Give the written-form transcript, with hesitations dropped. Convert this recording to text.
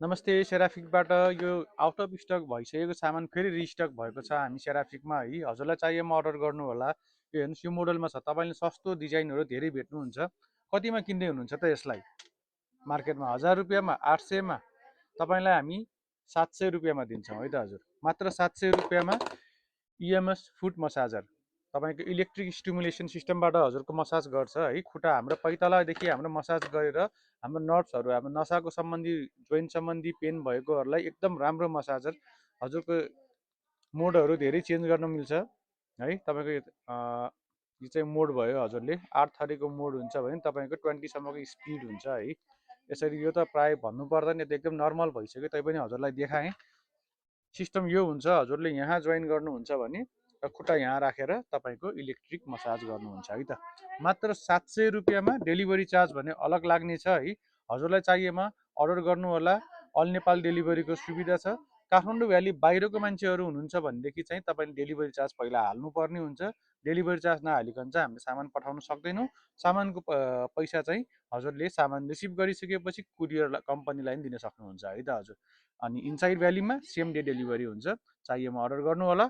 नमस्ते सेराफिकबाट यो out of stock भइसकेको सामान फेरि रिस्टक भएको छ हामी सेराफिकमा है। हजुरलाई चाहिएमा अर्डर गर्नु होला। यो हेर्नुहोस् यो मोडलमा छ। तपाईँले सस्तो डिजाइनहरू धेरै भेट्नुहुन्छ। कतिमा किन्दै हुनुहुन्छ त यसलाई? मार्केटमा 1000 रुपियाँमा, 800मा, तपाईँलाई हामी 700 रुपियाँमा दिन्छौँ है त हजुर। मात्र 700 रुपियाँमा इएमएस फुट मसाजर तपाईँको इलेक्ट्रिक स्टिमुलेसन सिस्टमबाट हजुरको मसाज गर्छ है। खुट्टा हाम्रो पैतालादेखि हाम्रो मसाज गरेर हाम्रो नर्भ्सहरू, हाम्रो नसाको सम्बन्धी, जोइन्ट सम्बन्धी पेन भएकोहरूलाई एकदम राम्रो मसाजर। हजुरको मोडहरू धेरै चेन्ज गर्न मिल्छ है। तपाईँको यो चाहिँ मोड भयो, हजुरले 8 थरीको मोड हुन्छ भने तपाईँको 20सम्मको स्पिड हुन्छ है। यसरी यो त प्राय भन्नु पर्दैन, यो त एकदम नर्मल भइसक्यो, तैपनि हजुरलाई देखाएँ। सिस्टम यो हुन्छ, हजुरले यहाँ जोइन गर्नुहुन्छ भने र खुट्टा यहाँ राखेर तपाईँको इलेक्ट्रिक मसाज गर्नुहुन्छ है त। मात्र 700 रुपियाँमा डेलिभरी चार्ज भने अलग लाग्ने छ है। हजुरलाई चाहिएमा अर्डर गर्नु होला। अल नेपाल डेलिभरीको सुविधा छ। काठमाडौँ भ्याली बाहिरको मान्छेहरू हुनुहुन्छ भनेदेखि चाहिँ तपाईँले डेलिभरी चार्ज पहिला हाल्नुपर्ने हुन्छ। डेलिभरी चार्ज नहालिकन चाहिँ हामीले सामान पठाउन सक्दैनौँ। सामानको पैसा चाहिँ हजुरले सामान रिसिभ गरिसकेपछि कुरियर कम्पनीलाई पनि दिन सक्नुहुन्छ है त हजुर। अनि इनसाइड भ्यालीमा सेम डे डेलिभरी हुन्छ। चाहिएमा अर्डर गर्नु होला।